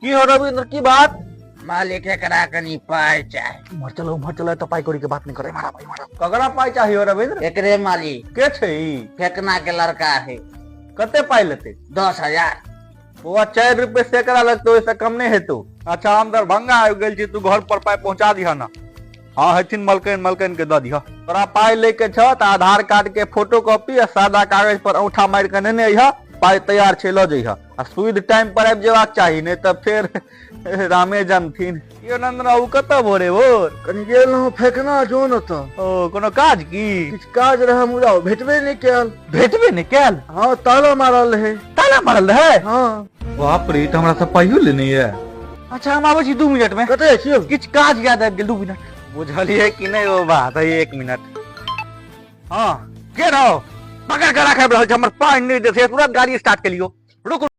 की हो रविंद्र, की बात? मालिक, एकरा कनी पाइ चाही। उम्हर चलो, उम्हर चलो, तऽ पाइ कौड़ी के बात नहीं करे। मारा भाई, मारा। ककरा पाइ चाही हो रविंद्र? एकरे मालिक। के छै ई? फेकना के लड़का है। कते पाइ लेतै? 10,000। बौआ, 4 रुपए सैकड़ा लगतौ, ओहिसँ कम नहि हेतौ। अच्छा, हम दरभंगा आबि गेल छी, तू घर पर पाइ पहुंचा दिह ना। हाँ, हेथिन मलकैन, मलकैन के दऽ दिह। तोरा पाइ लै के छौ तऽ आधार कार्ड के फोटो कॉपी आ सादा कागज पर औंठा मारि के नेने अइह। पाइ तैयार छै, लऽ जइह। आ सुइद टाइम पर आबि जेबाक चाही, नहि तऽ फेर रामे जानथिन। यौ नंदन बाबू, कतऽ भोरे भोर? कनि गेल रहौं फेकना जोन ओतऽ। ओ, कोनो काज की? किछु काज रहै, मुदा ओ भेटबे नहि कयल। भेटबे नहि कयल? हँ, ताला मारल रहै। ताला मारल रहै? हँ। बाप रे, ई तऽ हमरा सब पाइयो लेने ये। अच्छा, हम आबै छी 2 मिनट में। कतऽ जाइ छियौ? किछु काज याद आबि गेल, 2 मिनट। बुझलियै कि नहि ओ बात? है, 1 मिनट। हँ, के रहो? पकड़ के राखि रहल छै, हमर पानि नहि देते। तुरंत गाड़ी स्टार्ट केलियो, रुकू।